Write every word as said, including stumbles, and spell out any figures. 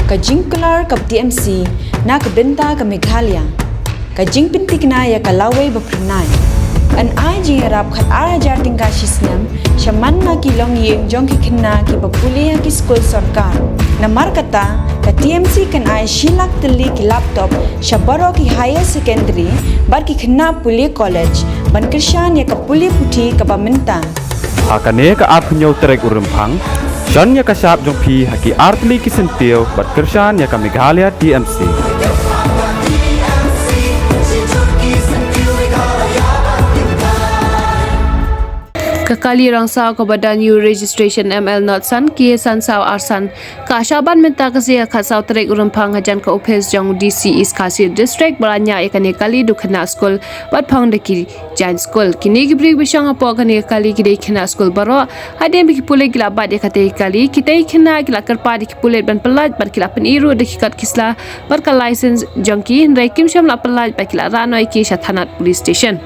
Ka jingkular ka T M C na ka bynta ka Meghalaya. Ka jingpynthikna ïa ka lawei ba phyrnai. Yn ai jingïarap khatar hajar tyngka shi snem sha man la ki longïing jong ki khynnah kiba pule ha ki skul sorkar. Namar kata, ka T M C kan ai shi lak tylli ki laptop sha baroh ki higher secondary bad ki khynnah pule college ban kyrshan ïa ka pule puthi kaba mynta. Ha kane ka arphew tarik u Rymphang, shon ïa ka shap jong phi ha ki artylli ki syntiew bad kyrshan ïa ka Meghalaya T M C. Ka kali rangsaw kaba don ïa u registration M L not san K san saw ar san ka shah ban mynta ka sngi khatsaw tarik u Rymphang hajan ka ophis jong D C East Khasi District ba la ñiah ïa kane kali da u khynnah skul bad phong da ki jaiñ skul. Kine ki briew ba shong hapoh kane ka kali ki dei khynnah skul baroh. Hadien ba ki pulit ki la bat ïa katei ka kali, kitei ki khynnah ki la kyrpad ïa ki pulit ban pyllait bad ki la pyni ruh da ki kot ki sla bad ka license jong ki, hynrei kim shym la pyllait bad ki la rah noh ïa ki sha thanat police station.